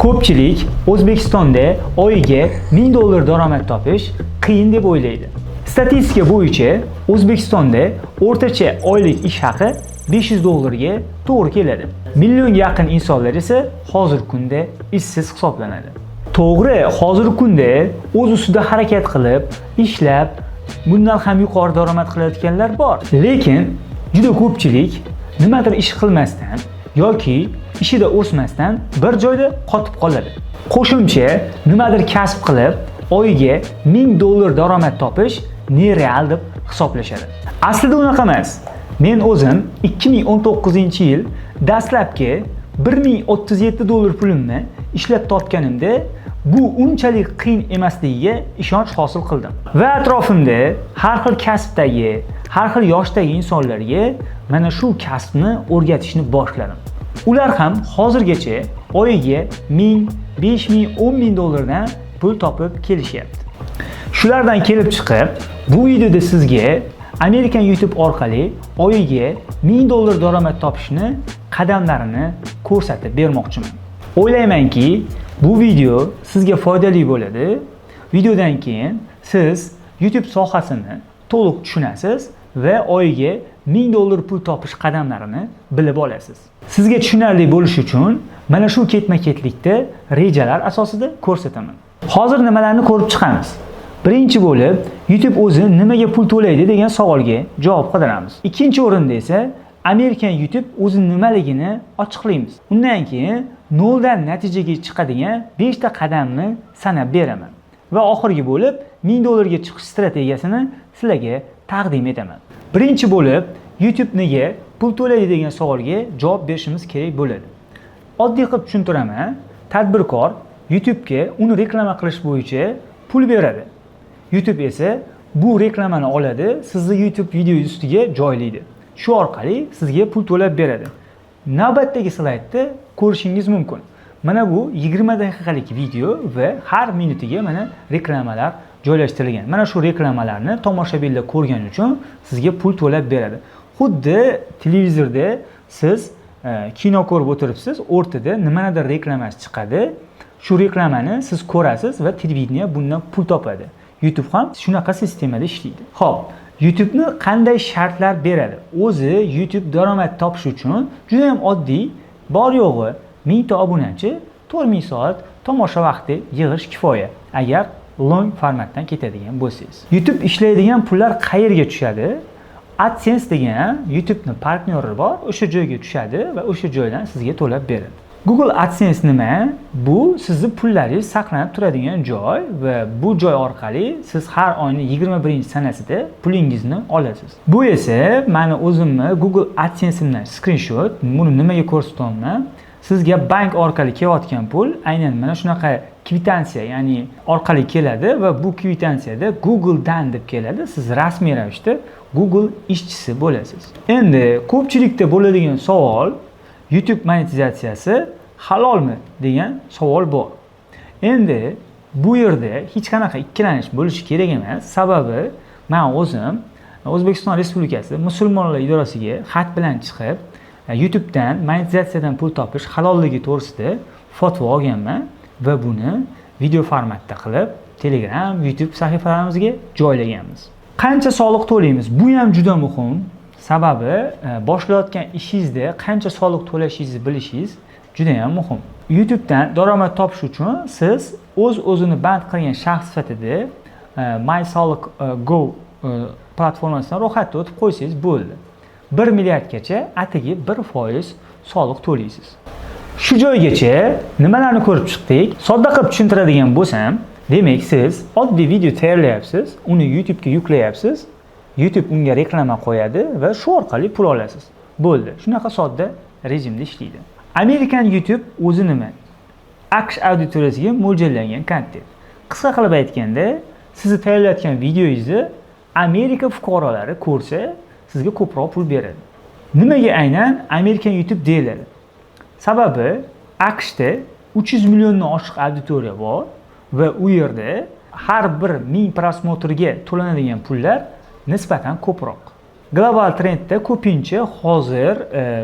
Ko'pchilik O'zbekistonda oyiga 1000 dollar daromad topish qiyin deb o'ylaydi. Statistika bo'yicha O'zbekistonda o'rtacha oylik ish haqi 500 dollarga to'g'ri keladi. Millionga yaqin insonlar esa hozirgi kunda ishsiz hisoblanadi. To'g'ri, hozirgi kunda o'z ustida harakat qilib, ishlab, bundan ham yuqori daromad qilayotganlar bor. Lekin juda ko'pchilik nimadir ish qilmasdan yoki ishida o'smasdan bir joyda qotib qoladi. Qo'shimcha nimadir kasb qilib, oyiga 1000 dollar daromad topish нереал deb hisoblashadi. Aslida unaqa emas. Men o'zim 2019-yil dastlabki 1037 dollar pulimni ishlab topganimda bu unchalik qiyin emasligiga ishonch hosil qildim. Va atrofimda har xil kasbdagi, har xil yoshdagi insonlarga mana shu kasbni o'rgatishni boshladim. Ular ham hozirgacha oyiga 1000, 5000, 10 000 dollardan pul topib kelishyapti. Shulardan kelib chiqib, bu videoda sizga American YouTube orqali oyiga 1000 dollar daromad topishni qadamlarini ko'rsatib bermoqchiman. O'ylaymanki, bu video sizga foydali bo'ladi. Videodan keyin siz YouTube sohasini to'liq tushunasiz va oyiga 1000 dollar pul topish qadamlarini bilib olasiz. Sizga tushunarli bo'lishi uchun mana shu ketma-ketlikda rejalar asosida ko'rsataman. Hozir nimalarni ko'rib chiqamiz? Birinchi bo'lib, YouTube o'zi nimaga pul to'laydi degan savolga javob qidiramiz. Ikkinchi o'rinda esa American YouTube o'zi nimaligini ochiqlaymiz. Undan keyin noldan natijaga chiqadigan 5 ta qadamni sanab beraman. Va oxirgi bo'lib 1000 dollarga chiqish strategiyasini sizlarga taqdim etaman. Birinchi bo'lib YouTube nega pul to'laydi degan savolga javob berishimiz kerak bo'ladi. Oddiy qilib tushuntiraman. Tadbirkor YouTube'ga uni reklama qilish bo'yicha pul beradi. YouTube esa bu reklamani oladi, sizni YouTube video ustiga joylaydi. Shu orqali sizga pul to'lab beradi. Navbatdagi slaydda ko'rishingiz mumkin. Mana bu 20 daqiqalik video va har minutiga mana reklamalar joylashtirilgan. Mana shu reklamalarni tomoshabinlar ko'rgani uchun sizga pul to'lab beradi. Xuddi televizorda siz kino ko'rib o'tiribsiz, o'rtada nimanidir reklamasi chiqadi. Shu reklamani siz ko'rasiz va televideniye bundan pul topadi. YouTube ham shunaqa sistemada ishlaydi. Xo'p, YouTube'ni qanday shartlar beradi? O'zi YouTube daromad topish uchun juda ham oddiy, bor yo'g'i 1000 ta obunachi, 4000 soat tomosha vaqti yig'ish kifoya. Agar long formatdan ketadigan bo'lsangiz. YouTube ishlaydigan pullar qayerga tushadi? AdSense degan YouTube'ni partnyori bor, o'sha joyga tushadi va o'sha joydan sizga to'lab beradi. Google AdSense nima? Bu sizni pullaringiz saqlanib turadigan joy va bu joy orqali siz har oyning 21-sanasida pulingizni olasiz. Bu esa mani o'zimni Google AdSense'imdan skrinshot. Buni nimaga ko'rsatyapman? Sizga bank orqali kelayotgan pul aynan mana shunaqa kvitansiya, ya'ni orqali keladi va bu kvitansiyada Google'dan deb keladi. Siz rasmiy ravishda Google ishchisi bo'lasiz. Endi ko'pchilikda bo'ladigan savol, YouTube monetizatsiyasi halolmi degan savol bor. Endi bu yerda hech qanaqa ikkilanish bo'lishi kerak emas. Sababi men o'zim O'zbekiston Respublikasi musulmonlar idorasiga xat bilan chiqib, YouTube'dan monetizatsiyadan pul topish halolligi to'g'risida fatvo olganman va buni video formatda qilib Telegram, YouTube sahifalarimizga joylaganmiz. Qancha soliq to'laymiz? Bu ham juda muhim. Sababi boshlayotgan ishingizda qancha soliq to'lashingizni bilishingiz juda ham muhim. YouTube'dan daromad topish uchun siz o'z o'zini band qilgan shaxs sifatida My Soliq Go platformasidan ro'yxatdan o'tib qo'ysangiz bo'ldi. 1 milliardgacha atigi 1% soliq to'laysiz. Shu joygacha nimalarni ko'rib chiqdik? Sodda qilib tushuntiradigan bo'lsam, demak, siz oddiy video tayyorlayapsiz, uni YouTube'ga yuklayapsiz, YouTube unga reklama qo'yadi va shu orqali pul olasiz. Bo'ldi. Shunaqa sodda rejimda ishlaydi. American YouTube o'zi nima? AQSh auditoriyasiga mo'ljallangan kontent. Qisqa qilib aytganda, sizni tayyorlayotgan videongizni Amerika fuqarolari ko'rsa, sizga ko'proq pul beradi. Nimaga aynan American YouTube deyiladi? Sababi AQShda 300 milliondan oshiq auditoriya bor va u yerda har bir 1000 просмотр ga to'lanadigan pullar nisbatan ko'proq. Global trendda ko'pincha hozir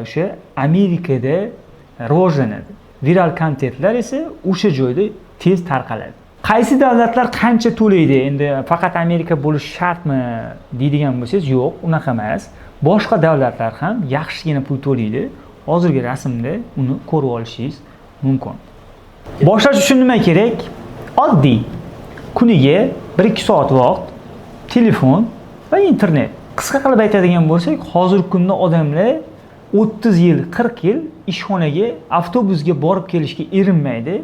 o'sha Amerikada rivojlanadi. Viral kontentlar esa o'sha joyda tez tarqaladi. Qaysi davlatlar qancha to'laydi? Endi faqat Amerika bo'lishi shartmi deydigan bo'lsangiz, yo'q, unaqa emas. Boshqa davlatlar ham yaxshigina pul to'laydi. Hozirgi rasmda uni ko'rib olishingiz mumkin. Boshlash uchun nima kerak? Oddiy. Kuniga 1-2 soat vaqt, telefon va internet. Qisqa qilib aytadigan bo'lsak, hozirgi kunda odamlar 30 yil, 40 yil ishxonaga, avtobusga borib kelishga erinmaydi,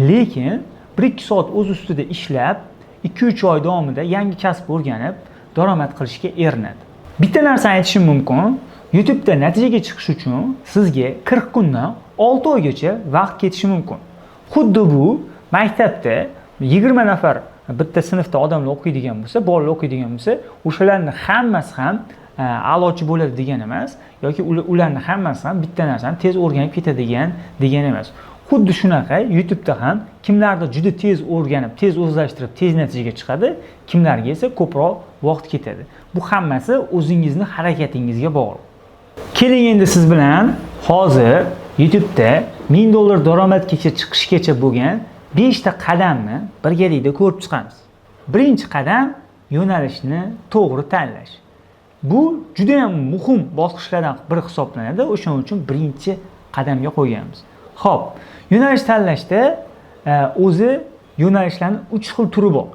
lekin 1-2 soat o'z ustida ishlab, 2-3 oy davomida yangi kasb o'rganib, daromad qilishga erinadi. Bitta narsani aytishim mumkin, YouTube'da natijaga chiqish uchun sizga 40 kundan 6 oygacha vaqt ketishi mumkin. Xuddi bu maktabda 20 nafar bitta sinfda odamlar o'qiydigan bo'lsa, bolalar o'qiydigan bo'lsa, o'shalarning hammasi ham a'lochi bo'ladi degani emas, yoki ularning hammasi ham bitta narsani tez o'rganib ketadigan degani emas. Xuddi shunaqa YouTube'da ham kimlardir juda tez o'rganib, tez o'zlashtirib, tez natijaga chiqadi, kimlarga esa ko'proq vaqt ketadi. Bu hammasi o'zingizni harakatingizga bog'liq. Keling endi siz bilan hozir YouTube'da 1000 dollar daromadgacha chiqishgacha bo'lgan 5 ta qadamni birgalikda ko'rib chiqamiz. Birinchi qadam yo'nalishni to'g'ri tanlash. Bu juda ham muhim bosqichlardan biri hisoblanadi. O'shaning uchun birinchi qadamga qo'yganmiz. Xo'p, yo'nalish tanlashda o'zi yo'nalishlarning 3 xil turi bor.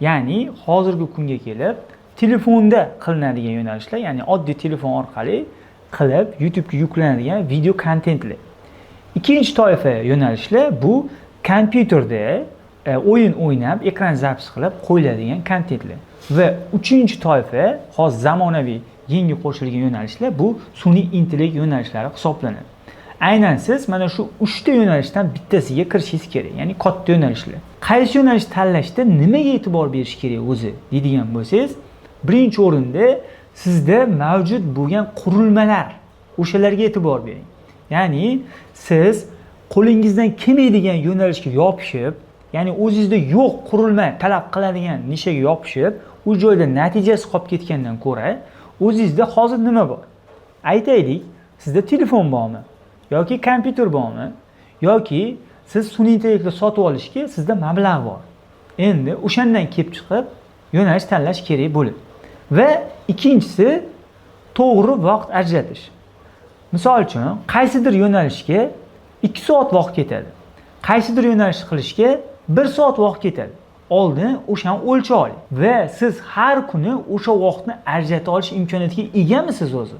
Ya'ni hozirgi kunga kelib telefonda qilinadigan yo'nalishlar, ya'ni oddiy telefon orqali qilib YouTube'ga yuklanadigan video kontentlar. Ikkinchi toifa yo'nalishlar bu kompyuterda o'yin o'ynab, ekran zapis qilib qo'yiladigan kontentlar. Va uchinchi toifa hozir zamonaviy yangi qo'shilgan yo'nalishlar bu sun'iy intellekt yo'nalishlari hisoblanadi. Aynan siz mana shu 3 ta yo'nalishdan bittasiga kirishingiz kerak, ya'ni katta yo'nalishlar. Qaysi yo'nalish tanlashda nimaga e'tibor berish kerak o'zi deydigan bo'lsangiz, birinchi o'rinda sizda mavjud bo'lgan qurilmalar, o'shalarga e'tibor bering. Ya'ni siz qo'lingizdan kelmaydigan yo'nalishga yopishib, ya'ni o'zingizda yo'q qurilma talab qiladigan nishaga yopishib, u joyda natijasi qolib ketgandan ko'ra, o'zingizda hozir nima bor? Aytaylik, sizda telefon bormi? Yoki kompyuter bormi? Yoki siz sun'iy intellektni sotib olishga sizda mablag' bor. Endi o'shandan kelib chiqib yo'nalish tanlash kerak bo'ladi. Va ikkinchisi to'g'ri vaqt ajratish. Misol uchun, qaysidir yo'nalishga 2 soat vaqt ketadi. Qaysidir yo'nalish qilishga 1 soat vaqt ketadi. Oldin o'shani o'lcha oling va siz har kuni o'sha vaqtni ajrata olish imkoniyatiga egamisiz o'zi?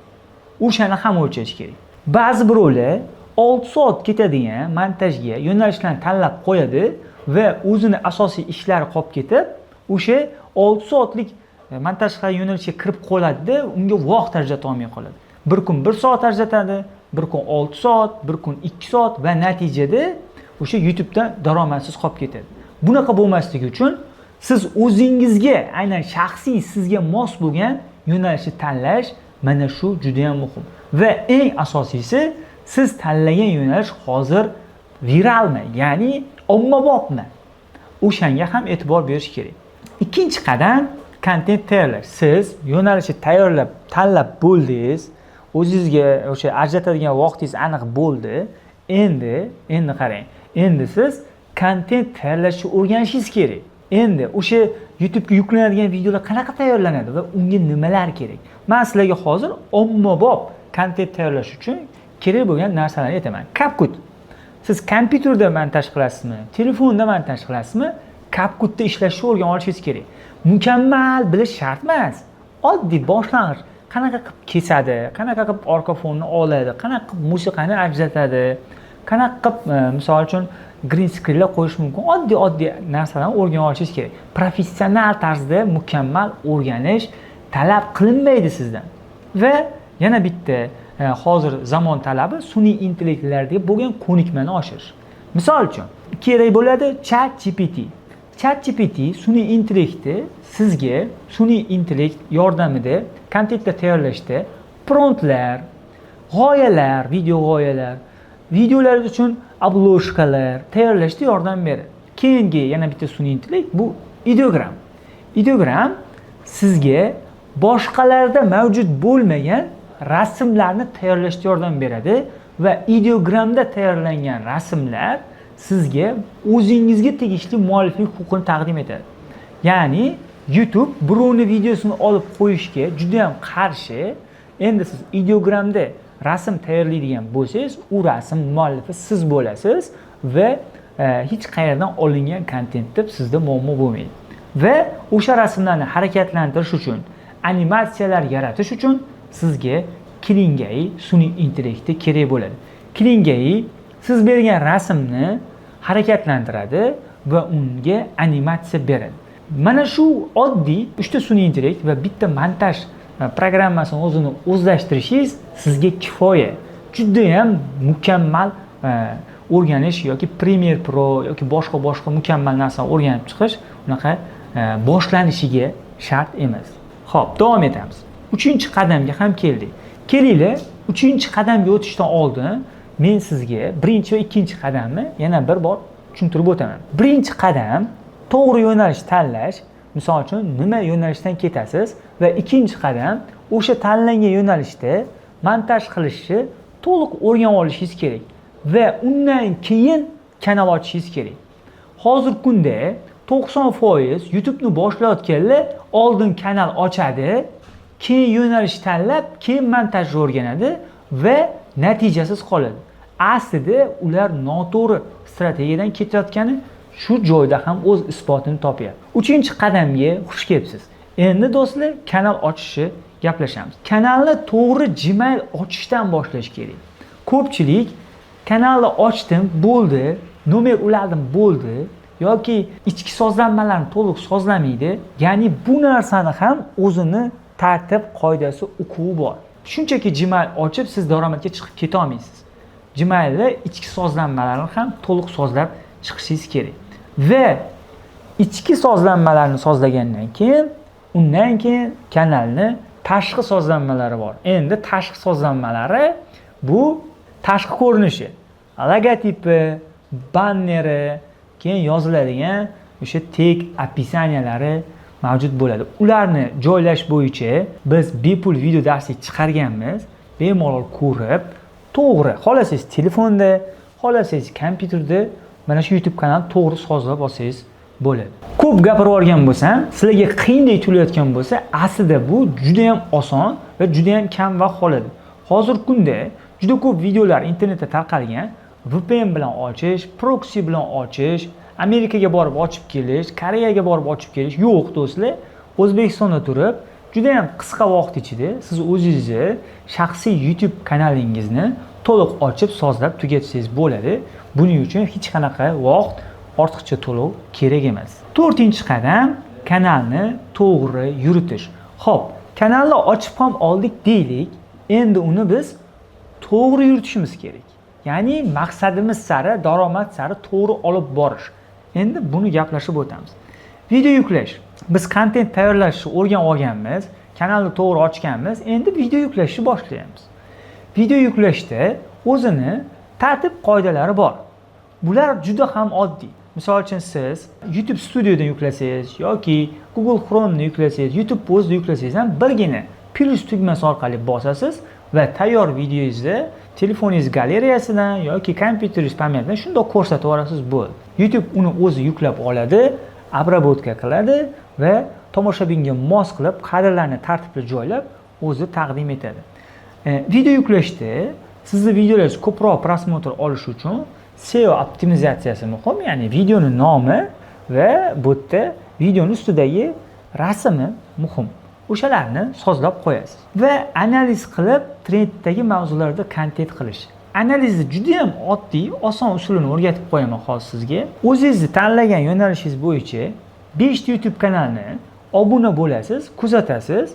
O'shani ham o'lchash kerak. Ba'zi birovlar 6 soat ketadigan montajga yo'nalishlarni tanlab qo'yadi va o'zini asosiy ishlari qolib ketib, o'sha 6 soatlik montaj qilgan yo'nalishga kirib qoladida, unga vaqt ajrata olmay qoladi. Bir kun 1 soat ajratadi, bir kun 6 soat, bir kun 2 soat va natijada o'sha YouTube'dan daromadsiz qolib ketadi. Bunaqa bo'lmasligi uchun siz o'zingizga aynan shaxsiy sizga mos bo'lgan yo'nalishni tanlash mana shu juda ham muhim. Va eng asosiysi, siz tanlagan yo'nalish hozir viralmi, ya'ni ommabopmi? O'shanga ham e'tibor berish kerak. Ikkinchi qadam kontent tayyorlash. Siz yo'nalishni tayyorlab, tanlab bo'ldingiz, o'zingizga o'sha ajratadigan vaqtingiz aniq bo'ldi. Endi qarang. Endi siz kontent tayyorlashni o'rganishingiz kerak. Endi o'sha YouTube'ga yuklanadigan videolar qanaqa tayyorlanadi va unga nimalar kerak? Men sizlarga hozir ommabop kontent tayyorlash uchun kerak bo'lgan narsalarni aytaman. CapCut. Siz kompyuterda montaj qilasizmi, telefonda montaj qilasizmi? CapCutda ishlashni o'rganib olishingiz kerak. Mukammal bilish shart emas. Oddiy boshlang'ich qanaqa qilib kesadi, qanaqa qilib orqa fonni oladi, qanaqa qilib musiqani ajratadi, qanaqa qilib misol uchun green screenlar qo'yish mumkin. Oddiy-oddiy narsalarni o'rganib olishingiz kerak. Professional tarzda mukammal o'rganish talab qilinmaydi sizdan. Va yana bitta hozir zamon talabi sun'iy intellektlarga bo'lgan ko'nikmani oshirish. Misol uchun, kerak bo'ladi ChatGPT. ChatGPT sun'iy intellekti sizga sun'iy intellekt yordamida kontentlar tayyorlashda promptlar, g'oyalar, video g'oyalar, videolar uchun обложка lar tayyorlashda yordam beradi. Keyingi yana bitta sun'iy intellekt bu ideogram. Ideogram sizga boshqalarda mavjud bo'lmagan rasmlarni tayyorlashda yordam beradi. Va ideogramda tayyorlangan rasmlar sizga o'zingizga tegishli mualliflik huquqini taqdim etadi. Ya'ni YouTube birovni videosini olib qo'yishga juda ham qarshi. Endi siz ideogramda rasm tayyorlaydigan bo'lsangiz, u rasm muallifi siz bo'lasiz va hech qayerdan olingan kontent deb sizda muammo bo'lmaydi. Va o'sha rasmlarni harakatlantirish uchun, animatsiyalar yaratish uchun sizga Kling AI sun'iy intellekti kerak bo'ladi. Kling AI siz bergan rasmni harakatlantiradi va unga animatsiya beradi. Mana shu oddiy 3 ta sun'iy intellekt va bitta montaj programmasini o'zini o'zlashtirishingiz sizga kifoya. Judayam mukammal o'rganish yoki Premiere Pro yoki boshqa mukammal narsani o'rganib chiqish unaqa boshlanishiga shart emas. Xo'p, davom etamiz. 3-qadamga ham keldik. Kelinglar, 3-qadamga o'tishdan oldin men sizga 1 va 2-qadamni yana bir bor tushuntirib o'taman. 1-qadam to'g'ri yo'nalish tanlash, misol uchun nima yo'nalishdan ketasiz, va 2-qadam o'sha tanlangan yo'nalishda montaj qilishni to'liq o'rganib olishingiz kerak va undan keyin kanal ochishingiz kerak. Hozirgi kunda 90% YouTube'ni boshlayotganlar oldin kanal ochadi, keyin yo'nalish tanlab, keyin montajni o'rganadi va natijasiz qoladi. Aslida ular noto'g'ri strategiyadan ketayotgani shu joyda ham o'z isbotini topyapti. 3-qadamga xush kelibsiz. Endi do'stlar, kanal ochishni gaplashamiz. Kanalni to'g'ri Gmail ochishdan boshlash kerak. Ko'pchilik kanalni ochdim, bo'ldi, nomer uladim, bo'ldi yoki ichki sozlanmalarni to'liq sozlamaydi. Ya'ni bu narsani ham o'zini tartib qoidasi, uquvi bor. Shunchaki Gmail ochib siz daromadga chiqib keta olmaysiz. Gmailda ichki sozlanmalarni ham to'liq sozlab chiqishingiz kerak. Va ichki sozlanmalarni sozlagandan keyin, undan keyin kanalni tashqi sozlanmalari bor. Endi tashqi sozlanmalari bu tashqi ko'rinishi, logotipi, banneri, keyin yoziladigan o'sha tek описания lari mavjud bo'ladi. Ularni joylash bo'yicha biz bepul video darslik chiqarganmiz. Bemalol ko'rib, to'g'ri, xohlasangiz telefonda, xohlasangiz kompyuterda mana shu YouTube kanalni to'g'ri sozlab olsangiz bo'ladi. Ko'p gapirib olgan bo'lsam, sizlarga qiyindek tuyulayotgan bo'lsa, aslida bu juda ham oson va juda ham kam vaqt oladi. Hozirgi kunda juda ko'p videolar internetda tarqalgan. VPN bilan ochish, proxy bilan ochish, Amerikaga borib ochib kelish, Koreyaga borib ochib kelish yo'q do'stlar. O'zbekistonda turib, juda ham qisqa vaqt ichida siz o'zingizni shaxsiy YouTube kanalingizni to'liq ochib, sozlab tugatsangiz bo'ladi. Buning uchun hech qanaqa vaqt, ortiqcha to'lov kerak emas. 4-qadam kanalni to'g'ri yuritish. Xo'p, kanalni ochib ham oldik deylik. Endi uni biz to'g'ri yuritishimiz kerak. Ya'ni maqsadimiz sari, daromad sari to'g'ri olib borish. Endi buni gaplashib o'tamiz. Video yuklash. Biz kontent tayyorlashni o'rganib olganmiz, kanalni to'g'ri ochganmiz. Endi video yuklashni boshlaymiz. Video yuklashda o'zini tartib qoidalari bor. Bular juda ham oddiy. Misol uchun siz YouTube Studiodan yuklasangiz yoki Google Chrome'ni yuklasangiz, YouTube o'zida yuklasangiz ham birgina plus tugmasi orqali bosasiz va tayyor videongizni telefoningiz galereyasidan yoki kompyuteringiz память idan shundoq ko'rsatib yuborasiz, bo'ldi. YouTube uni o'zi yuklab oladi, обработка qiladi va tomoshabinga mos qilib, kadrlarni tartibli joylab o'zi taqdim etadi. Video yuklashda sizni videolaringiz ko'proq просмотр olish uchun SEO optimizatsiyasi muhim, ya'ni videoni nomi va bu yerda videoni ustidagi rasmi muhim. O'shalarni sozlab qo'yasiz va analiz qilib trenddagi mavzularda kontent qilish. Analizni juda ham oddiy, oson usulini o'rgatib qo'yaman hozir sizga. O'zingizni tanlagan yo'nalishingiz bo'yicha 5 ta YouTube kanalni obuna bo'lasiz, kuzatasiz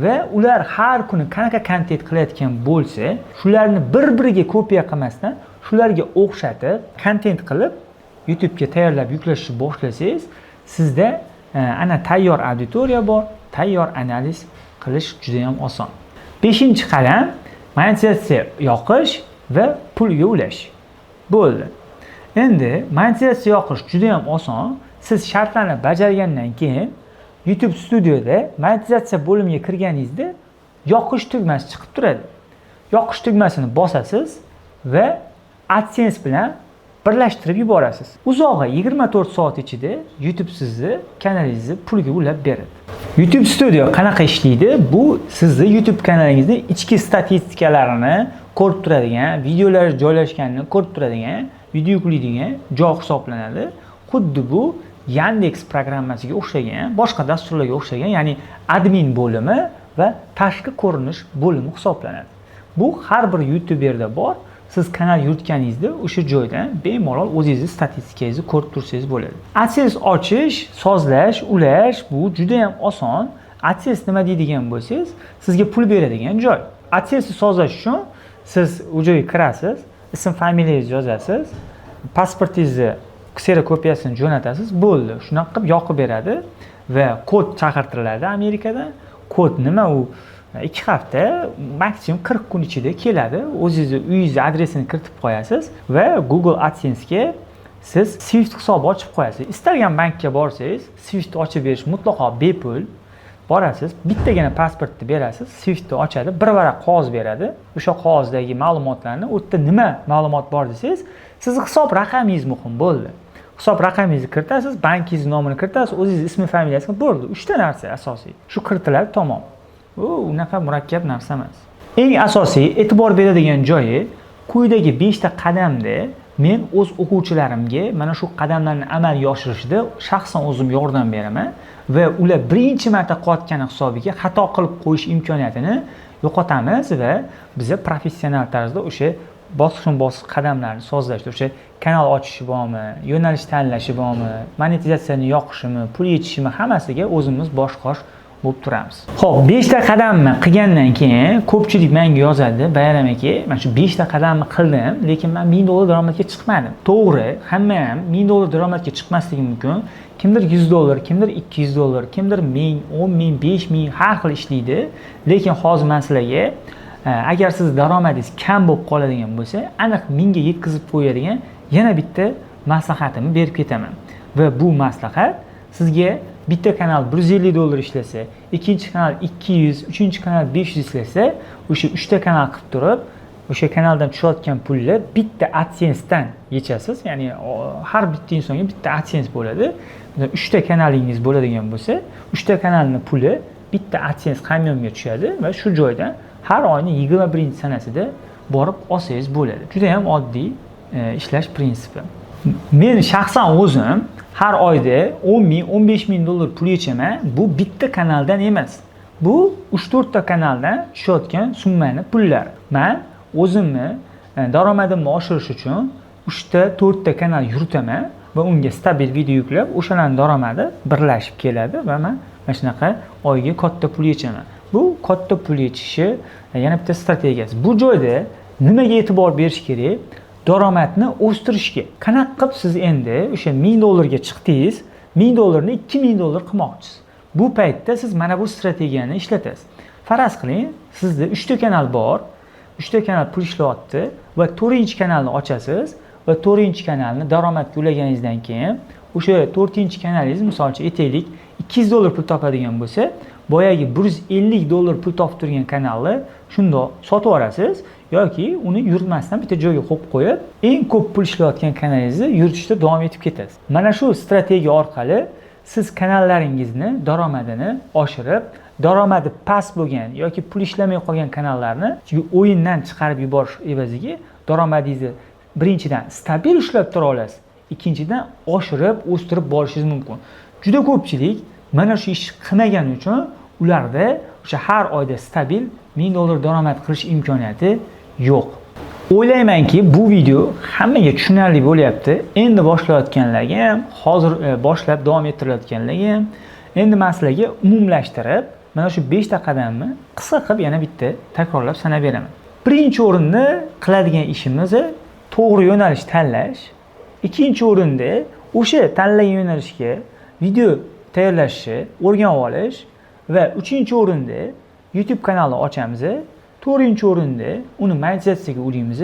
va ular har kuni qanaqa kontent qilayotgan bo'lsa, shularni bir-biriga kopiya qilmasdan, shularga o'xshatib kontent qilib YouTube'ga tayyorlab yuklashni boshlasangiz, sizda ana tayyor auditoriya bor, tayyor analiz qilish juda ham oson. 5-qadam monetizatsiya yoqish va pulga ulash. Bo'ldi. Endi monetizatsiya yoqish juda ham oson. Siz shartlarni bajargandan keyin YouTube Studioda monetizatsiya bo'limiga kirganingizda yoqish tugmasi chiqib turadi. Yoqish tugmasini bosasiz va AdSense bilan birlashtirib yuborasiz. Uzog'i 24 soat ichida YouTube sizni kanalingizni pulga ulab beradi. YouTube Studio qanaqa ishlaydi? Bu sizni YouTube kanalingizni ichki statistikalarini ko'rib turadigan, videolar joylashganini ko'rib turadigan, video yuklaydigan joy hisoblanadi. Xuddi bu Yandex programmasiga o'xshagan, boshqa dasturlarga o'xshagan, ya'ni admin bo'limi va tashqi ko'rinish bo'limi hisoblanadi. Bu har bir YouTuberda bor. Siz kanal yuritganingizda o'sha joydan bemalol o'zingizni statistikangizni ko'rib tursangiz bo'ladi. AdSense ochish, sozlash, ulash bu juda ham oson. AdSense nima deydigan bo'lsangiz, sizga pul beradigan joy. AdSense sozlash uchun siz u joyga kirasiz, ism familiyangizni yozasiz, pasportingizni kserokopiyasini jo'natasiz, bo'ldi. Shunaqa qilib yoqib beradi va kod chaqirtiriladi Amerikadan. Kod nima u? 2 hafta, maksimum 40 kun ichida keladi. O'zingizni uyingizni adresini kiritib qo'yasiz va Google AdSense'ga siz SWIFT hisobi ochib qo'yasiz. Istalgan bankka borsangiz, SWIFT ochib berish mutlaqo bepul. Borasiz, bittagina pasportni berasiz, SWIFTni ochadi, bir varaq qog'oz beradi. O'sha qog'ozdagi ma'lumotlarni, u yerda nima ma'lumot bor desangiz, sizni hisob raqamingiz muhim, bo'ldi. Hisob raqamingizni kiritasiz, bankingizni nomini kiritasiz, o'zingizni ismi familiyasini, bo'ldi. 3 ta narsa asosiy. Shu kiritiladi, tamom. U unaqa murakkab narsa emas. Eng asosiy e'tibor beradigan joyi quyidagi 5 ta qadamda men o'z o'quvchilarimga mana shu qadamlarni amalga oshirishda shaxsan o'zim yordam beraman va ular birinchi marta qilayotgani hisobiga xato qilib qo'yish imkoniyatini yo'qotamiz va biza professional tarzda o'sha bosqichma-bosqich qadamlarni sozlashda, o'sha kanal ochishi bormi, yo'nalish tanlashi bormi, monetizatsiyani yoqishimi, pul yechishimi, hammasiga o'zimiz bosh-qosh bo'lib turamiz. Xo'p, 5 ta qadamni qilgandan keyin ko'pchilik menga yozadi: "Bayram aka, mana shu 5 ta qadamni qildim, lekin men 1000 dollar daromadga chiqmadim." To'g'ri, hamma ham 1000 dollar daromadga chiqmasligi mumkin. Kimdir 100 dollar, kimdir 200 dollar, kimdir 1000, 10 ming, 5 ming har xil ishlaydi. Lekin hozir men sizlarga agar siz daromadingiz kam bo'lib qoladigan bo'lsa, aniq 1000 ga yetkazib qo'yadigan yana bitta maslahatimni berib ketaman. Va bu maslahat sizga bitta kanal 150 dollar ishlasa, ikkinchi kanal 200, uchinchi kanal 500 ishlasa, o'sha 3 ta kanal qilib turib, o'sha kanaldan tushayotgan pulni bitta AdSense'dan yechasiz. Ya'ni har bitta insonga bitta AdSense bo'ladi. Masalan, 3 ta kanalingiz bo'ladigan bo'lsa, 3 ta kanalning puli bitta AdSense hamyonga tushadi va shu joydan har oyning 21-sanasida borib olsangiz bo'ladi. Juda ham oddiy ishlash prinsipi. Men shaxsan o'zim har oyda 10 ming, 15 ming dollar pul yechaman. Bu bitta kanaldan emas. Bu 3-4 ta kanaldan tushayotgan summani pullari. Men o'zimni daromadimni oshirish uchun 3 ta, 4 ta kanal yuritaman va unga stabil video yuklab, o'shalarning daromadi birlashib keladi va men mana shunaqa oyga katta pul yechaman. Bu katta pul yechishi yana bitta strategiyasi. Bu joyda nimaga e'tibor berish kerak? Daromadni o'stirishga. Qanaqa qilib siz endi o'sha 1000 dollarga chiqdingiz, 1000 dollarni 2000 dollar qilmoqchisiz. Bu paytda siz mana bu strategiyani ishlatasiz. Faraz qiling, sizda 3 ta kanal bor, 3 ta kanal pul ishlayapti va 4-kanalni ochasiz va 4-kanalni daromadga ulaganingizdan keyin o'sha 4-kanalingiz, misol uchun aytaylik, 200 dollar pul topadigan bo'lsa, boyagi 150 dollar pul topib turgan kanalni shundoq sotib yuborasiz yoki uni yuritmasdan bitta joyga qo'yib qo'yib, eng ko'p pul ishlayotgan kanalingizni yuritishda davom etib ketasiz. Mana shu strategiya orqali siz kanallaringizni daromadini oshirib, daromadi past bo'lgan yoki pul ishlamay qolgan kanallarni o'yindan chiqarib yuborish evaziga daromadingizni birinchidan stabil ushlab tura olasiz, ikkinchidan oshirib, o'stirib borishingiz mumkin. Juda ko'pchilik mana shu ishni qilmagani uchun ularda o'sha har oyda stabil 1000 dollar daromad qilish imkoniyati yo'q. O'ylaymanki, bu video hammaga tushunarli bo'lyapti. Endi boshlayotganlarga ham, hozir boshlab davom ettirilayotganlarga ham. Endi men sizlarga umumlashtirib, mana shu 5 ta qadamni qisqa qilib yana bitta takrorlab sanab beraman. Birinchi o'rinda qiladigan ishimiz to'g'ri yo'nalish tanlash. Ikkinchi o'rinda o'sha tanlagan yo'nalishga video tayyorlashni o'rganib olish va uchinchi o'rinda YouTube kanalini ochamiz. To'rtinchi o'rinda uni monetizatsiyaga ulaymiz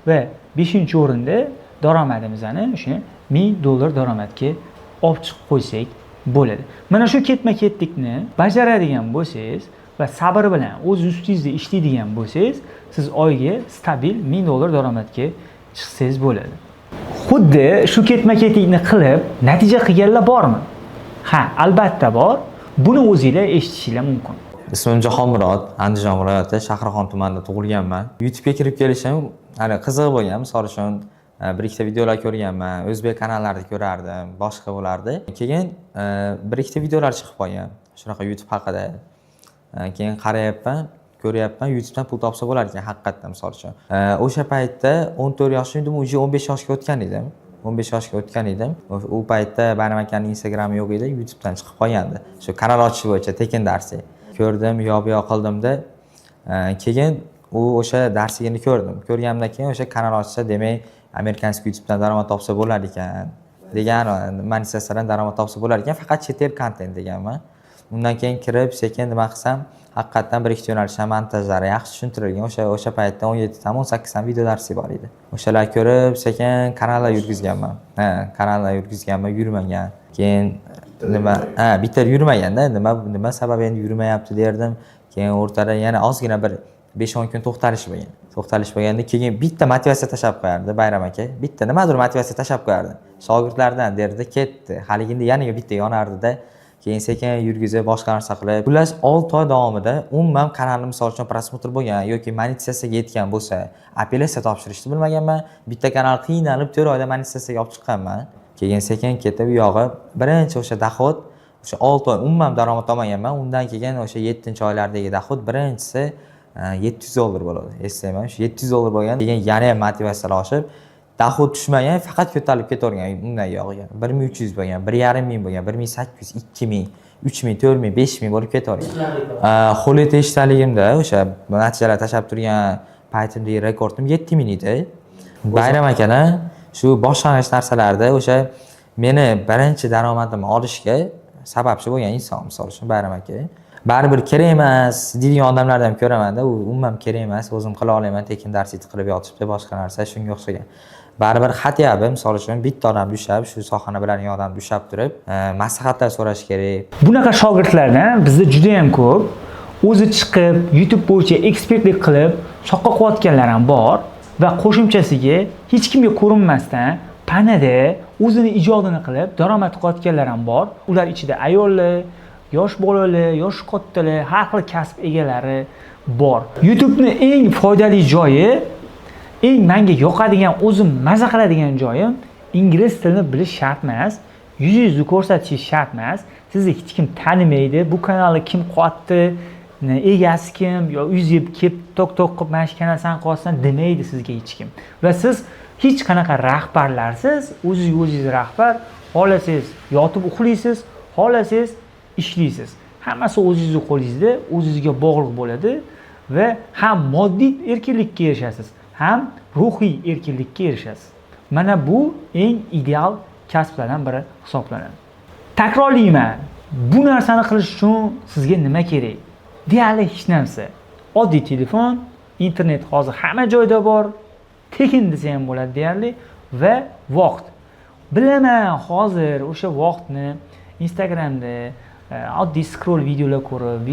va beshinchi o'rinda daromadimizni o'sha 1000 dollar daromadga olib chiqib qo'ysak bo'ladi. Mana shu ketma-ketlikni bajaradigan bo'lsangiz, va sabr bilan o'z ustingizda ishlaydigan bo'lsangiz, siz oyga stabil 1000 dollar daromadga chiqsangiz bo'ladi. Xuddi shu ketma-ketlikni qilib natija qilganlar bormi? Ha, albatta bor. Buni o'zinglar eshitishinglar mumkin. Ismim Jahonmurod, Andijon viloyati Shahrixon tumanida tug'ilganman. YouTube'ga kirib kelishim hali qiziq bo'lgan. Misol uchun, bir ikkita videolar ko'rganman, o'zbek kanallarida ko'rardim, boshqa bo'lardi. Keyin bir ikkita videolar chiqib qolgan shunaqa YouTube haqida. Keyin qarayapman, ko'ryapman, YouTubedan pul topsa bo'lar ekan haqiqatdan, misol uchun. O'sha paytda 14 yoshim edim, уже 15 yoshga o'tgan edim. 15 yoshga o'tgan edim. U paytda Bayram akaning Instagrami yo'q edi, YouTubedan chiqib qolgandi. Shu kanal ochish bo'yicha tekin darsi. Ko'rdim, yo bu yoq qildimda. Keyin u o'sha darsligini ko'rdim. Ko'rganimdan keyin o'sha kanal ochsa, demak, американский YouTubedan daromad topsa bo'lar ekan degan, monetizatsiyadan daromad topsa bo'lar ekan, faqat chet el kontent deganman. Undan keyin kirib sekin nima qilsam, haqiqatdan bir ikkita yo'nalishdan montajlari yaxshi tushuntirilgan. O'sha paytda 17 tami, 18 tami video darsi bor edi. O'shalar ko'rib sekin kanallar yurgizganman. Ha, kanallar yurgizganman, yurmagan. Keyin nima, ha, bitta yurmaganda nima sabab endi yurmayapti derdim. Keyin o'rtada yana ozgina bir 5-10 kun to'xtalish bo'lgan. To'xtalish bo'lganda keyin bitta motivatsiya tashlab qo'yardi Bayram aka. Bitta nimadir motivatsiya tashlab qo'yardi. Shogirdlardan derdi, ketdi. Haligida yana bitta yonardida. Keyin sekin yurgizib, boshqa narsa qilib. Xullas, 6 oy davomida umuman kanalim, misol uchun, просмотр bo'lgan yoki monetizatsiyaga yetgan bo'lsa, apellyatsiya topshirishni bilmaganman. Bitta kanal qiynalib 4 oyda monetizatsiyaga olib chiqqanman. Keyin sekin ketib u yog'i birinchi o'sha доход, o'sha 6 oy umuman daromad olmaganman. Undan keyin o'sha 7-oylardagi доход birinchisi 700 dollar bo'ladi. Eslayman, shu 700 dollar bo'lgan. Keyin yana ham motivatsiyalar oshib, доход tushmagan, faqat ko'tarilib ketavergan undan yog'iga. 1300 bo'lgan, 1500 bo'lgan, 1800, 2000, 3000, 4000, 5000 bo'lib ketavergan. Xolid eshitaligimda o'sha natijalar tashlab turgan paytimdagi rekordim 7000 edi. Bayram akadan shu boshlang'ich narsalarda o'sha meni birinchi daromadimni olishga sababchi bo'lgan inson, misol uchun, Bayram aka. Baribir kerak emas deydigan odamlarni ham ko'ramanda, u umuman kerak emas, o'zim qila olaman, tekin dars qilib yotibdi, boshqa narsa shunga o'xshagan. Baribir хотя бы, misol uchun, bitta odamni ushlab, shu sohani biladigan odamni ushlab turib, maslahatlar so'rash kerak. Bunaqa shogirdlardan bizda juda ham ko'p. O'zi chiqib, YouTube bo'yicha ekspertlik qilib, soqqa qilayotganlar ham bor va qo'shimchasiga hech kimga ko'rinmasdan panada o'zini ijodini qilib daromad qilayotganlar ham bor. Ular ichida ayollar, yosh bolalar, yosh kattalar, har xil kasb egalari bor. YouTube'ni eng foydali joyi, eng menga yoqadigan, o'zim maza qiladigan joyim, ingliz tilini bilish shart emas, yuzingizni ko'rsatishingiz shart emas, sizni hech kim tanimaydi, bu kanalni kim qilyapti, egasi kim, yo uyingizga kelib tok tok qilib mana shu kanal san qilyapsan demaydi sizga hech kim. Va siz hech qanaqa rahbarlarsiz, o'zingizga o'zingiz rahbar, xohlasangiz yotib uxlaysiz, xohlasangiz ishlaysiz. Hammasi o'zingizni qo'lingizda, o'zingizga bog'liq bo'ladi va ham moddiy erkinlikka erishasiz, ham ruhiy erkinlikka erishasiz. Mana bu eng ideal kasblardan biri hisoblanadi. Takrorlayman, bu narsani qilish uchun sizga nima kerak? Deyarli hech narsa. Oddiy telefon, internet hozir hamma joyda bor, tekin desa ham bo'ladi deyarli, va vaqt. Bilaman, hozir o'sha vaqtni Instagramda oddiy scroll videolar ko'rib,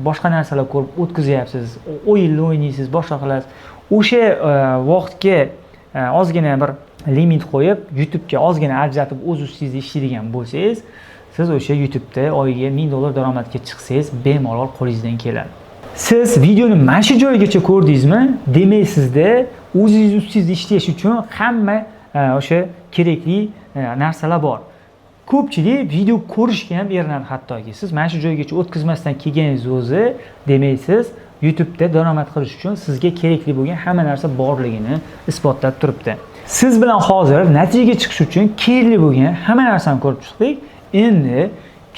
boshqa narsalar ko'rib o'tkazyapsiz, o'yinlar o'ynaysiz, boshqa qilasiz. O'sha vaqtga ozgina bir limit qo'yib, YouTube'ga ozgina ajratib o'z ustingizda ishlaydigan bo'lsangiz, siz o'sha YouTube'da oyiga 1000 dollar daromadga chiqsangiz, bemalol qo'lingizdan keladi. Siz videoni mana shu joygacha ko'rdingizmi? Demak, sizda o'zingiz ustingizda ishlash uchun hamma o'sha kerakli narsalar bor. Ko'pchilik video ko'rishga ham erinadi hattoki. Siz mana shu joygacha o'tkazmasdan kelganingiz o'zi, demak, siz YouTube'da daromad qilish uchun sizga kerakli bo'lgan hamma narsa borligini isbotlab turibdi. Siz bilan hozir natijaga chiqish uchun kerakli bo'lgan hamma narsani ko'rib chiqdik. Endi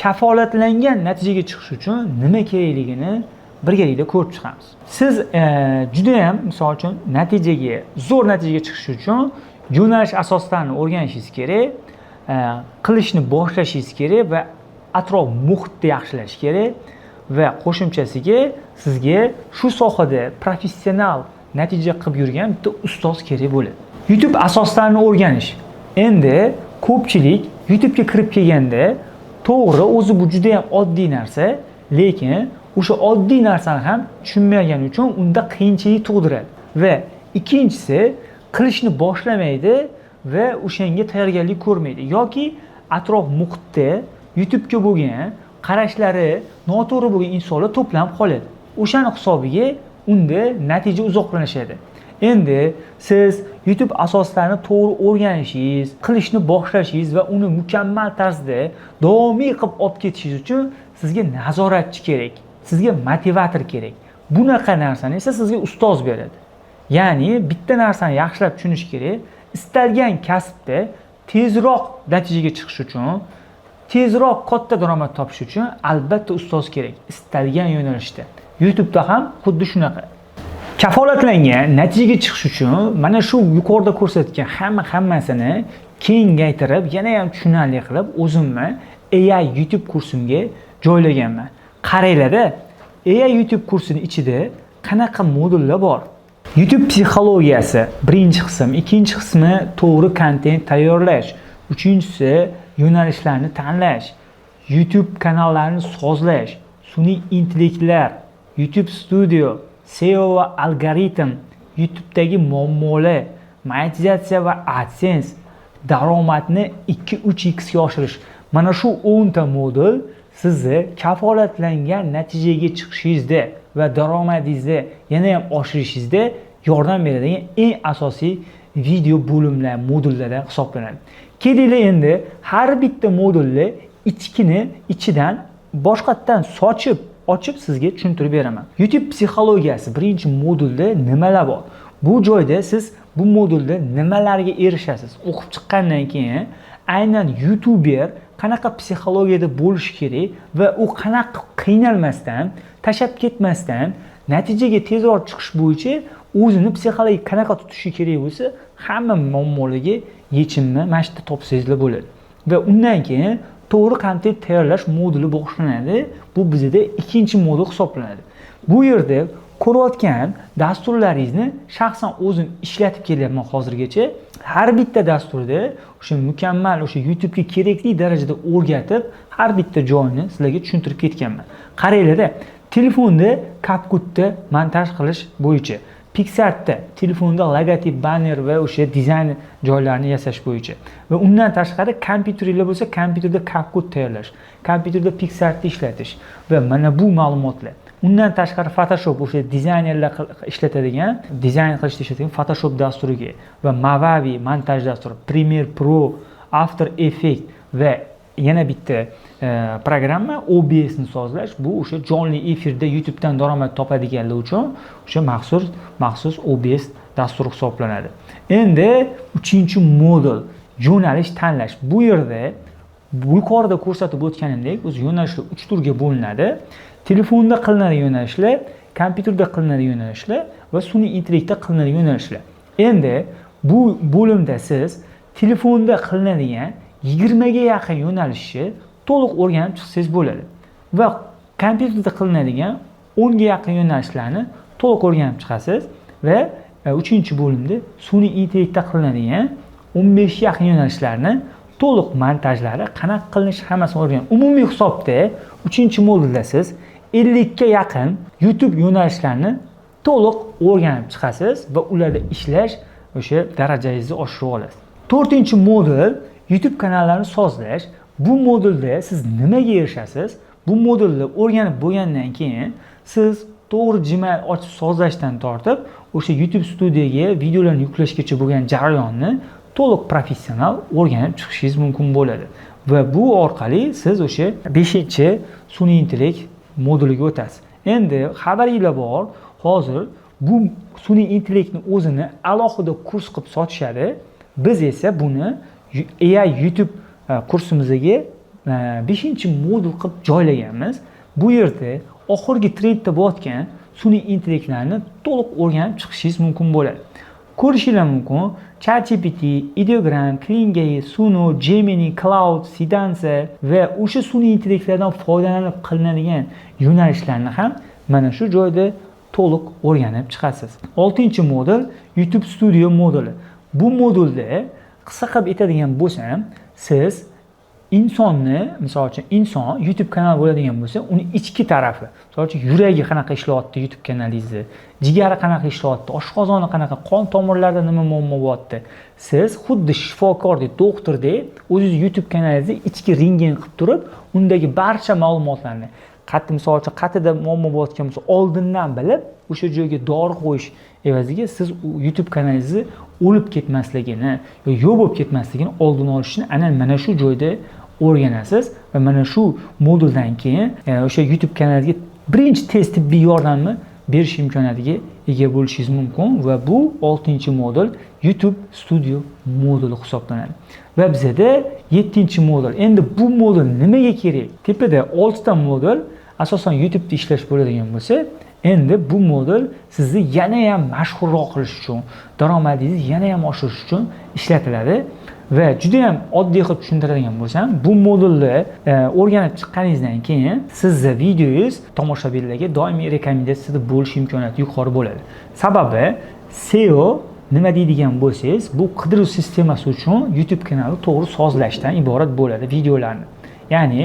kafolatlangan natijaga chiqish uchun nima kerakligini birgalikda ko'rib chiqamiz. Siz juda ham, misol uchun, natijaga, zo'r natijaga chiqish uchun yo'nalish asoslarini o'rganishingiz kerak, qilishni boshlashingiz kerak va atrof muhitni yaxshilash kerak va qo'shimchasiga sizga shu sohada professional natija qilib yurgan bitta ustoz kerak bo'ladi. YouTube asoslarini o'rganish. Endi ko'pchilik YouTube'ga kirib kelganda, to'g'ri, o'zi bu juda ham oddiy narsa, lekin O'sha oddiy narsani ham tushunmagani uchun unda qiyinchilik tug'diradi. Va ikkinchisi, qilishni boshlamaydi va o'shanga tayyorgarlik ko'rmaydi yoki atrof muhitda YouTube'ga bo'lgan qarashlari noto'g'ri bo'lgan insonlar to'planib qoladi. O'shani hisobiga unda natija uzoqlashadi. Endi siz YouTube asoslarini to'g'ri o'rganishingiz, qilishni boshlashingiz va uni mukammal tarzda davomiy qilib olib ketishingiz uchun sizga nazoratchi kerak, sizga motivator kerak. Bunaqa narsani esa sizga ustoz beradi. Ya'ni bitta narsani yaxshilab tushunish kerak. Istalgan kasbda tezroq natijaga chiqish uchun, tezroq katta daromad topish uchun albatta ustoz kerak, istalgan yo'nalishda. YouTube'da ham xuddi shunaqa. Kafolatlangan natijaga chiqish uchun mana shu yuqorida ko'rsatgan hammasini kengaytirib, yana ham tushunarli qilib o'zimni AI YouTube kursimga joylaganman. Qaranglar-da, AI YouTube kursini ichida qanaqa modullar bor? YouTube psixologiyasi birinchi qism, ikkinchi qismi to'g'ri kontent tayyorlash, uchinchisi yo'nalishlarni tanlash, YouTube kanallarini sozlash, sun'iy intellektlar, YouTube Studio, SEO va algoritm, YouTube'dagi muammolar, monetizatsiya va AdSense, daromadni 2-3x ga oshirish. Mana shu 10 ta modul sizni kafolatlangan natijaga chiqishingizda va daromadingizni yana ham oshirishingizda yordam beradigan eng asosiy video bo'limlar, modullardan hisoblanadi. Kelinglar, endi har bitta modulni ichkini ichidan boshqatdan sochib ochib sizga tushuntirib beraman. YouTube psixologiyasi birinchi modulda nimalar bor? Bu joyda siz bu modulda nimalarga erishasiz? O'qib chiqqandan keyin aynan youtuber qanaqa psixologiyada bo'lishi kerak va u qanaqa qiynalmasdan, tashlab ketmasdan natijaga tezroq chiqish bo'yicha o'zini psixologik qanaqa tutishi kerak bo'lsa, hamma muammolarga yechimni mana shu yerda topsangizlar bo'ladi. Va undan keyin to'g'ri kontent tayyorlash moduli boshlanadi. Bu bizda ikkinchi modul hisoblanadi. Bu yerda ko'rayotgan dasturlaringizni shaxsan o'zim ishlatib kelyapman hozirgacha. Har bitta dasturda o'sha mukammal, o'sha YouTube'ga kerakli darajada o'rgatib, har bitta joyini sizlarga tushuntirib ketganman. Qaranglar-da, telefonda CapCut'da montaj qilish bo'yicha, PicsArtda telefonda logotip, banner va o'sha dizayn joylarini yasash bo'yicha va undan tashqari kompyuteringlar bo'lsa, kompyuterda CapCut tayyorlash, kompyuterda PicsArtni ishlatish va mana bu ma'lumotlar. Undan tashqari Photoshop, o'sha dizaynerlar ishlatadigan, dizayn qilishda ishlatadigan Photoshop dasturiga va Movavi montaj dasturi, Premiere Pro, After Effects va yana bitta programma OBS ni sozlash. Bu o'sha jonli efirda YouTubedan daromad topadiganlar uchun o'sha maxsus OBS dasturi hisoblanadi. Endi uchinchi modul, yo'nalish tanlash. Bu yerda yuqorida ko'rsatib o'tganimdek, o'zi yo'nalishlar 3 turga bo'linadi. Telefonda qilinadigan yo'nalishlar, kompyuterda qilinadigan yo'nalishlar va sun'iy intellektda qilinadigan yo'nalishlar. Endi bu bo'limda siz telefonda qilinadigan 20 ga yaqin yo'nalishni to'liq o'rganib chiqsangiz bo'ladi va kompyuterda qilinadigan 10 ga yaqin yo'nalishlarni to'liq o'rganib chiqasiz va uchinchi bo'limda sun'iy intellektda qilinadigan 15 ga yaqin yo'nalishlarni to'liq montajlari qanaqa qilinishi hammasini o'rganib, umumiy hisobda uchinchi modulda siz 50 ga yaqin YouTube yo'nalishlarini to'liq o'rganib chiqasiz va ularda ishlash o'sha darajangizni oshirib olasiz. To'rtinchi modul, YouTube kanallarini sozlash. Bu modulda siz nimaga erishasiz? Bu modulni o'rganib bo'lgandan keyin siz to'g'ri Gmail ochib sozlashdan tortib, o'sha YouTube studiyaga videolarni yuklashgacha bo'lgan jarayonni to'liq professional o'rganib chiqishingiz mumkin bo'ladi. Va bu orqali siz o'sha 5 sun'iy intellekt moduliga o'tasiz. Endi xabaringlar bor, hozir bu sun'iy intellektni o'zini alohida kurs qilib sotishadi. Biz esa buni AI YouTube kursimizga 5 modul qilib joylaganmiz. Bu yerda oxirgi trendda bo'layotgan sun'iy intellektlarni to'liq o'rganib chiqishingiz mumkin bo'ladi. Ko'rishinglar mumkin, ChatGPT, Ideogram, Kling AI, Suno, Gemini, Claude, Seedance va o'sha sun'iy intellektlardan foydalanib qilinadigan yo'nalishlarni ham mana shu joyda to'liq o'rganib chiqasiz. 6-modul YouTube Studio moduli. Bu modulda qisqa qilib aytadigan bo'lsam, siz Insonni, misol uchun, inson YouTube kanal bo'ladigan bo'lsa, uni ichki tarafi, misol uchun, yuragi qanaqa ishlayapti YouTube kanalingizni, jigari qanaqa ishlayapti, oshqozoni qanaqa, qon tomirlarida nima muammo bo'lyapti. Siz xuddi shifokordek, doktorday o'zingiz YouTube kanalingizni ichki rentgen qilib turib, undagi barcha ma'lumotlarni, qat'i, misol uchun, qatida muammo bo'layotgan bo'lsa, oldindan bilib, o'sha joyga dori qo'yish evaziga siz YouTube kanalingizni o'lib ketmasligini, yo'q bo'lib ketmasligini oldini olishni ana mana shu joyda o'rganasiz va mana shu moduldan keyin o'sha YouTube kanaliga birinchi tez tibbiy yordamni berish imkoniyatiga ega bo'lishingiz mumkin va bu 6-modul YouTube Studio moduli hisoblanadi. Va bizada 7-modul. Endi bu modul nimaga kerak? Tepada 6 ta modul asosan YouTube'da ishlash bo'ladigan bo'lsa, endi bu modul sizni yana ham mashhurroq qilish uchun, daromadingizni yana ham oshirish uchun ishlatiladi. Va juda ham oddiy qilib tushuntiradigan bo'lsam, bu modulni o'rganib chiqqaningizdan keyin sizni videongiz tomoshabinlarga doimiy rekomendatsiyada bo'lish imkoniyati yuqori bo'ladi. Sababi SEO nima deydigan bo'lsangiz, bu qidiruv sistemasi uchun YouTube kanali to'g'ri sozlashdan iborat bo'ladi videolarni. Ya'ni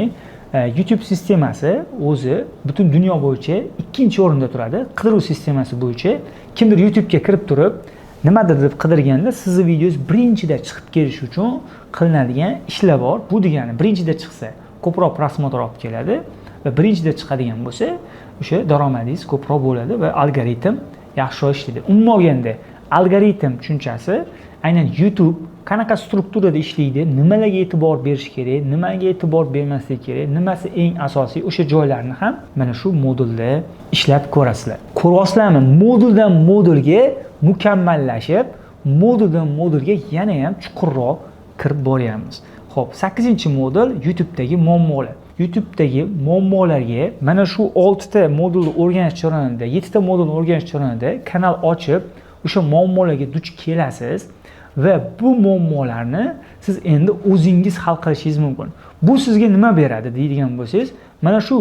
YouTube sistemasi o'zi butun dunyo bo'yicha 2-o'rinda turadi. Qidiruv sistemasi bo'yicha kimdir YouTube'ga kirib turib, nimadir deb qidirganda sizni videongiz birinchida chiqib kelishi uchun qilinadigan ishlar bor. Bu degani birinchida chiqsa ko'proq просмотр olib keladi va birinchida chiqadigan bo'lsa, o'sha daromadingiz ko'proq bo'ladi va algoritm yaxshiroq ishlaydi. Umuman olganda algoritm tushunchasi aynan YouTube qanaqa strukturada ishlaydi, nimalarga e'tibor berish kerak, nimaga e'tibor bermaslik kerak, nimasi eng asosiy, o'sha joylarni ham mana shu modulda ishlab ko'rasizlar. Ko'ryapsizlarmi? Moduldan modulga mukammallashib, moduldan modulga yana ham chuqurroq kirib boryapmiz. Xo'p, 8-modul YouTube'dagi muammolar. YouTube'dagi muammolarga mana shu 6 ta modulni o'rganish jarayonida, 7 ta modulni o'rganish jarayonida kanal ochib, o'sha muammolarga duch kelasiz va bu muammolarni siz endi o'zingiz hal qilishingiz mumkin. Bu sizga nima beradi deydigan bo'lsangiz, mana shu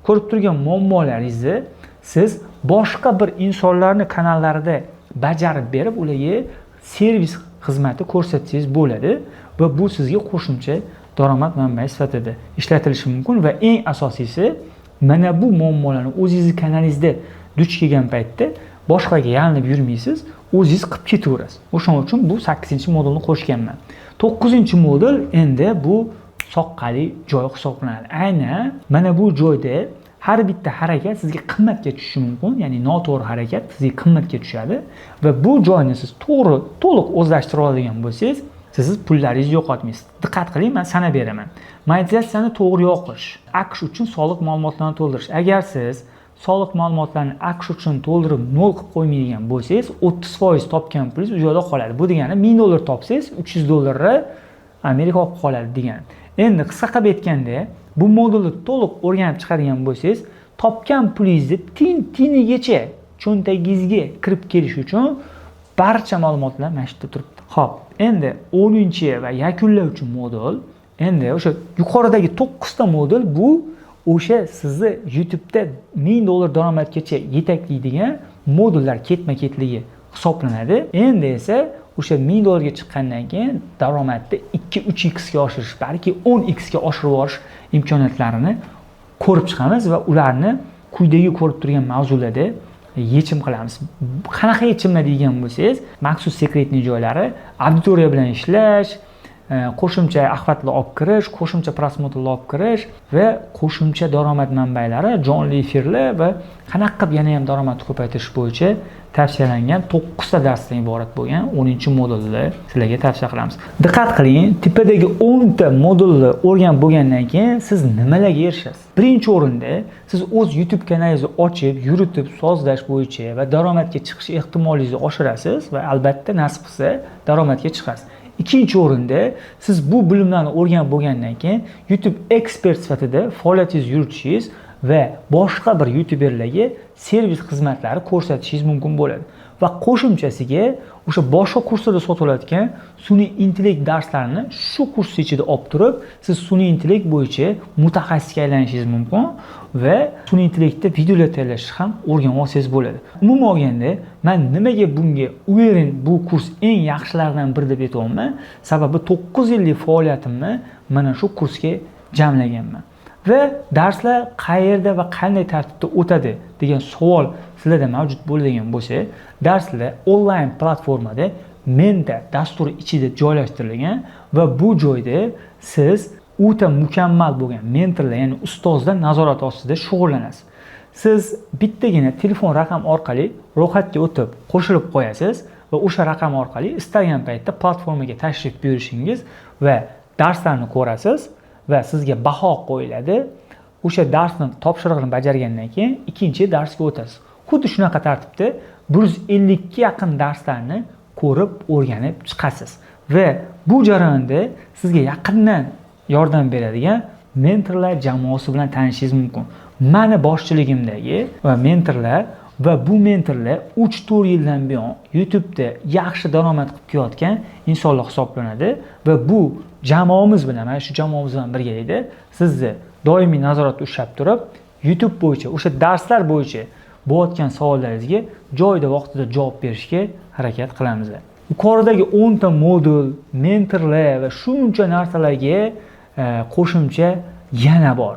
ko'rib turgan muammolaringizni siz boshqa bir insonlarning kanallarida bajarib berib, ularga servis xizmati ko'rsatsangiz bo'ladi va bu sizga qo'shimcha daromad manbai sifatida ishlatilishi mumkin va eng asosiysi, mana bu muammolarni o'zingizni kanalingizda duch kelgan paytda boshqaga yalinib yurmaysiz, o'zingiz qilib ketaverasiz. O'shaning uchun bu 8-modulni qo'shganman. 9-modul endi bu soqqali joy hisoblanadi. Aynan mana bu joyda har bitta harakat sizga qimmatga tushishi mumkin, ya'ni noto'g'ri harakat sizga qimmatga tushadi va bu joyni siz to'g'ri, to'liq o'zlashtira oladigan bo'lsangiz, siz pullaringizni yo'qotmaysiz. Diqqat qiling, men sanab beraman. Monetizatsiyani to'g'ri yoqish, AQSh uchun soliq ma'lumotlarini to'ldirish. Agar siz soliq ma'lumotlarini AQSh uchun to'ldirib nol qilib qo'ymaydigan bo'lsangiz, 30% topgan pulingiz u yoqda qoladi. Bu degani 1000 dollar topsangiz, 300 dollarni Amerika olib qoladi degani. Endi qisqa qilib aytganda, bu modulni to'liq o'rganib chiqadigan bo'lsangiz, topgan pulingizni tin tinigacha cho'ntagingizga kirib kelishi uchun barcha ma'lumotlar mana shu yerda turibdi. Xo'p, endi 10 va yakunlovchi modul, endi o'sha yuqoridagi 9 ta modul bu o'sha sizni YouTube'da 1000 dollar daromadgacha yetaklaydigan modullar ketma-ketligi hisoblanadi. Endi esa o'sha 1000 dollarga chiqqandan keyin daromadni 2-3 x ga oshirish, balki 10 x ga oshirib yuborish imkoniyatlarini ko'rib chiqamiz va ularni quyidagi ko'rib turgan mavzularda yechim qilamiz. Qanaqa yechimlar degan bo'lsangiz, maxsus секретный joylari, auditoriya bilan ishlash, qo'shimcha охват lar olib kirish, qo'shimcha просмотр lar olib kirish va qo'shimcha daromad manbalari, jonli efirlar va qanaqa qilib yana ham daromadni ko'paytirish bo'yicha tavsiyalangan 9 ta darsdan iborat bo'lgan 10-modulni sizlarga tavsiya qilamiz. Diqqat qiling, tepadagi 10 ta modulni o'rganib bo'lgandan keyin siz nimalarga erishasiz? Birinchi o'rinda siz o'z YouTube kanalingizni ochib, yuritib, sozlash bo'yicha va daromadga chiqish ehtimolingizni oshirasiz va albatta nasib qilsa daromadga chiqasiz. Ikkinchi o'rinda siz bu bilimlarni o'rganib bo'lgandan keyin YouTube ekspert sifatida faoliyatingizni yuritishingiz va boshqa bir youtuberlarga servis xizmatlari ko'rsatishingiz mumkin bo'ladi. Va qo'shimchasiga o'sha boshqa kurslarda sotilayotgan sun'iy intellekt darslarini shu kurs ichida olib turib, siz sun'iy intellekt bo'yicha mutaxassisga aylanishingiz mumkin va sun'iy intellektda videolar tayyorlashni ham o'rganib olsangiz bo'ladi. Umuman olganda, men nimaga bunga уверен, bu kurs eng yaxshilaridan biri deb aytyapman? Sababi 9 yillik faoliyatimni mana shu kursga jamlaganman. Va darslar qayerda va qanday tartibda o'tadi degan savol sizlarda mavjud bo'ladigan bo'lsa, darslar onlayn platformada Menta dasturi ichida joylashtirilgan va bu joyda siz o'ta mukammal bo'lgan mentorlar, ya'ni ustozlar nazorati ostida shug'ullanasiz. Siz bittagina telefon raqam orqali ro'yxatga o'tib, qo'shilib qo'yasiz va o'sha raqam orqali istalgan paytda platformaga tashrif buyurishingiz va darslarni ko'rasiz va sizga baho qo'yiladi. O'sha darsni topshirig'ini bajargandan keyin ikkinchi darsga o'tasiz. Xuddi shunaqa tartibda 150 ga yaqin darslarni ko'rib, o'rganib chiqasiz. Va bu jarayonda sizga yaqindan yordam beradigan mentorlar jamoasi bilan tanishishingiz mumkin. Mani boshchiligimdagi va mentorlar va bu mentorlar 3-4 yildan buyon YouTube'da yaxshi daromad qilib kelayotgan insonlar hisoblanadi va bu jamoamiz bilan, mana shu jamoamiz bilan birgalikda sizni doimiy nazoratda ushlab turib, YouTube bo'yicha, o'sha darslar bo'yicha bo'layotgan savollaringizga joyida, vaqtida javob berishga harakat qilamiz. Yuqoridagi 10 ta modul, mentorlar va shuncha narsalarga qo'shimcha yana bor.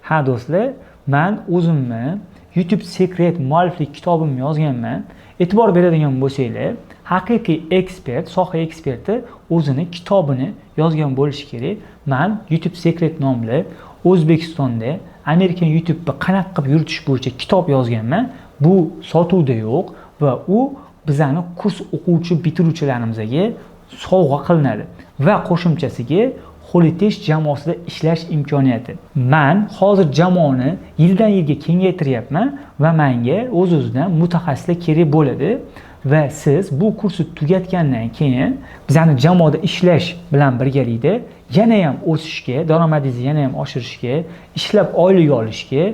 Ha do'stlar, men o'zimni YouTube Secret mualliflik kitobimni yozganman. E'tibor beradigan bo'lsanglar, haqiqiy ekspert, soha eksperti o'zini kitobini yozgan bo'lishi kerak. Men YouTube Secret nomli O'zbekistonda Amerikan YouTube'ni qanaqa qilib yuritish bo'yicha kitob yozganman. Bu sotuvda yo'q va u bizani kurs o'quvchi bitiruvchilarimizga sovg'a qilinadi va qo'shimchasiga Holitesh jamoasida ishlash imkoniyati. Men hozir jamoani yildan yilga kengaytiryapman va menga o'z-o'zidan mutaxassislar kerak bo'ladi va siz bu kursni tugatgandan keyin bizani jamoada ishlash bilan birgalikda yana ham o'sishga, daromadingizni yana ham oshirishga, ishlab oylik olishga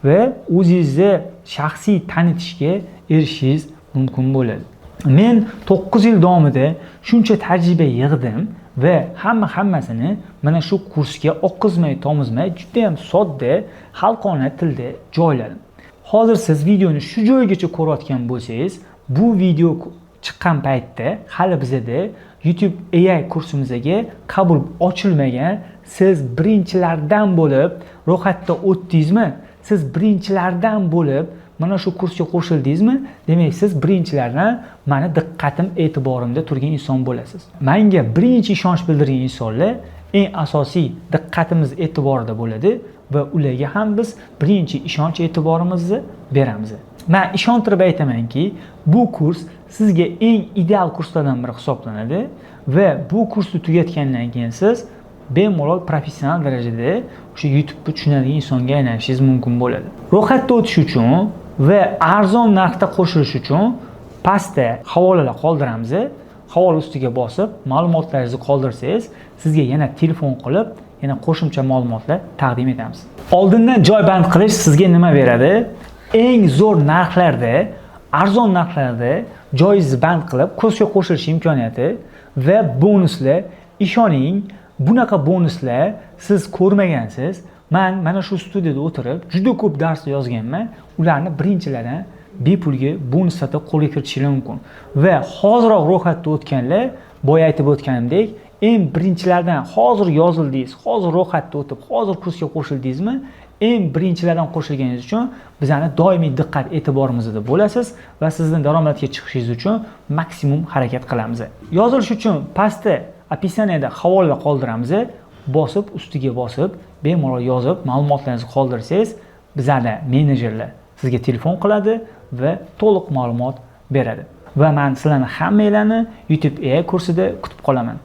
va o'zingizni shaxsiy tanitishga erishishingiz mumkin bo'ladi. Men 9 yil davomida shuncha tajriba yig'dim va hammasini mana shu kursga oqizmay, tomizmay, juda ham sodda, xalqona tilda joyladim. Hozir siz videoni shu joygacha ko'rayotgan bo'lsangiz, bu video chiqqan paytda hali bizada YouTube AI kursimizga qabul ochilmagan. Siz birinchilardan bo'lib ro'yxatda o'tdingizmi? Siz birinchilardan bo'lib mana shu kursga qo'shildingizmi? Demak, siz birinchilardan mani diqqatim, e'tiborimda turgan inson bo'lasiz. Menga birinchi ishonch bildirgan insonlar eng asosiy diqqatimiz e'tiborida bo'ladi va ularga ham biz birinchi ishonch e'tiborimizni beramiz. Men ishontirib aytamanki, bu kurs sizga eng ideal kurslardan biri hisoblanadi va bu kursni tugatgandan keyin siz bemalol professional darajada o'sha YouTube'ni tushunadigan insonga aylanishingiz mumkin bo'ladi. Ro'yxatda o'tish uchun va arzon narxda qo'shilish uchun pastda havolalar qoldiramiz. Havola ustiga bosib, ma'lumotlaringizni qoldirsangiz, sizga yana telefon qilib, yana qo'shimcha ma'lumotlar taqdim etamiz. Oldindan joy band qilish sizga nima beradi? Eng zo'r narxlarda, arzon narxlarda joyingizni band qilib, kursga qo'shilish imkoniyati va bonuslar. Ishoning, bunaqa bonuslar siz ko'rmagansiz. Men mana shu studiyada o'tirib juda ko'p dars yozganman. Ularni birinchilardan bepulga bonus sifatida qo'lga kiritishingiz mumkin. Va hoziroq ro'yxatda o'tganlar, boya aytib o'tganimdek, eng birinchilardan hozir yozildingiz, hozir ro'yxatda o'tib, hozir kursga qo'shildingizmi? Eng birinchilardan qo'shilganingiz uchun bizani doimiy diqqat e'tiborimizda bo'lasiz va sizni daromadga chiqishingiz uchun maksimum harakat qilamiz. Yozilish uchun pastda описание da havola qoldiramiz. Bosib, ustiga bosib, bemalol yozib, ma'lumotlaringizni qoldirsangiz, bizani menejerlar sizga telefon qiladi va to'liq ma'lumot beradi. Va men sizlarni hammanglarni YouTube AI kursida kutib qolaman.